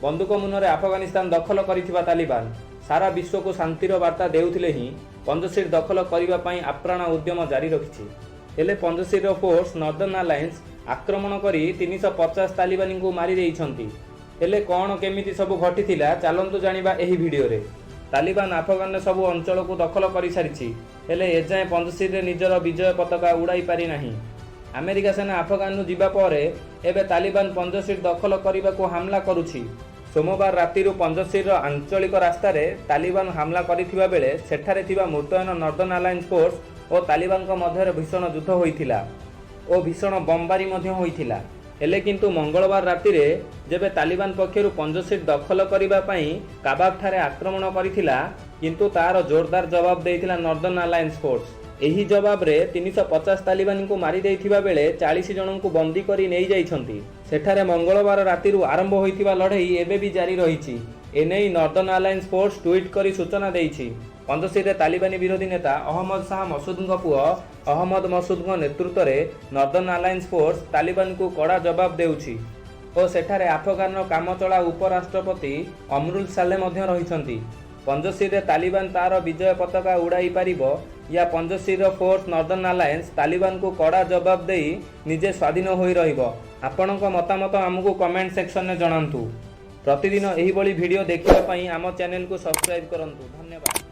ବନ୍ଧୁକ ମୁନରେ ଆଫଗାନିସ୍ତାନ ଦଖଲ କରିଥିବା ତାଲିବାନ ସାରା ବିଶ୍ୱକୁ ଶାନ୍ତିର ବାର୍ତ୍ତା ଦେଉଥିଲେ ହିଁ ପଞ୍ଜଶୀର ଦଖଲ କରିବା ପାଇଁ ଆପ୍ରାଣ ଉଦ୍ୟମ ଜାରି ରଖିଛି। ହେଲେ ପଞ୍ଜଶୀରର ଫୋର୍ସ ନର୍ଦର୍ନ ଆଲାଏନ୍ସ ଆକ୍ରମଣ କରି 350 ତାଲିବାନୀଙ୍କୁ ମାରି ଦେଇଛନ୍ତି। ହେଲେ କ'ଣ କେମିତି ସବୁ ଘଟିଥିଲା, ଚାଲନ୍ତୁ ଜାଣିବା ଏହି ଭିଡ଼ିଓରେ। ତାଲିବାନ ଆଫଗାନର ସବୁ ଅଞ୍ଚଳକୁ ଦଖଲ କରିସାରିଛି, ହେଲେ ଏଯାଏଁ ପଞ୍ଜଶୀରରେ ନିଜର ବିଜୟ ପତାକା ଉଡ଼ାଇ ପାରିନାହିଁ। ଆମେରିକା ସେନା ଆଫଗାନରୁ ଯିବା ପରେ ଏବେ ତାଲିବାନ ପଞ୍ଜଶୀର ଦଖଲ କରିବାକୁ ହାମଲା କରୁଛି। ସୋମବାର ରାତିରୁ ପଞ୍ଜଶୀରର ଆଞ୍ଚଳିକ ରାସ୍ତାରେ ତାଲିବାନ ହାମଲା କରିଥିବା ବେଳେ ସେଠାରେ ଥିବା ମୁତୟନ ନର୍ଦର୍ନ ଆଲାଏନ୍ସ ଫୋର୍ସ ଓ ତାଲିବାନଙ୍କ ମଧ୍ୟରେ ଭୀଷଣ ଯୁଦ୍ଧ ହୋଇଥିଲା ଓ ଭୀଷଣ ବମବାରୀ ମଧ୍ୟ ହୋଇଥିଲା। ହେଲେ କିନ୍ତୁ ମଙ୍ଗଳବାର ରାତିରେ ଯେବେ ତାଲିବାନ ପକ୍ଷରୁ ପଞ୍ଜଶୀର ଦଖଲ କରିବା ପାଇଁ କାବାବଠାରେ ଆକ୍ରମଣ କରିଥିଲା, କିନ୍ତୁ ତାର ଜୋରଦାର ଜବାବ ଦେଇଥିଲା ନର୍ଦର୍ନ ଆଲାଏନ୍ସ ଫୋର୍ସ। ଏହି ଜବାବରେ 350 ତାଲିବାନୀଙ୍କୁ ମାରି ଦେଇଥିବା ବେଳେ 40 ଜଣଙ୍କୁ ବନ୍ଦୀ କରି ନେଇଯାଇଛନ୍ତି। ସେଠାରେ ମଙ୍ଗଳବାର ରାତିରୁ ଆରମ୍ଭ ହୋଇଥିବା ଲଢ଼େଇ ଏବେ ବି ଜାରି ରହିଛି। ଏନେଇ ନର୍ଦର୍ନ ଆଲାଏନ୍ସ ଫୋର୍ସ ଟ୍ୱିଟ୍ କରି ସୂଚନା ଦେଇଛି। ପଞ୍ଜଶୀରରେ ତାଲିବାନୀ ବିରୋଧୀ ନେତା ଅହମ୍ମଦ ଶାହ ମସୁଦଙ୍କ ପୁଅ ଅହମ୍ମଦ ମସୁଦଙ୍କ ନେତୃତ୍ୱରେ ନର୍ଦର୍ନ ଆଲାଏନ୍ସ ଫୋର୍ସ ତାଲିବାନକୁ କଡ଼ା ଜବାବ ଦେଉଛି ଓ ସେଠାରେ ଆଫଗାନର କାମଚଳା ଉପରାଷ୍ଟ୍ରପତି ଅମରୁଲ ସାଲେ ମଧ୍ୟ ରହିଛନ୍ତି। ପଞ୍ଜଶୀରରେ ତାଲିବାନ ତାର ବିଜୟ ପତାକା ଉଡ଼ାଇ ପାରିବ ୟା ପଞ୍ଜଶୀରର ଫୋର୍ସ ନର୍ଦର୍ନ ଆଲାଏନ୍ସ ତାଲିବାନକୁ କଡ଼ା ଜବାବ ଦେଇ ନିଜେ ସ୍ୱାଧୀନ ହୋଇ ରହିବ, ଆପଣଙ୍କ ମତାମତ ଆମକୁ କମେଣ୍ଟ ସେକ୍ସନରେ ଜଣାନ୍ତୁ। ପ୍ରତିଦିନ ଏହିଭଳି ଭିଡ଼ିଓ ଦେଖିବା ପାଇଁ ଆମ ଚ୍ୟାନେଲକୁ ସବସ୍କ୍ରାଇବ୍ କରନ୍ତୁ। ଧନ୍ୟବାଦ।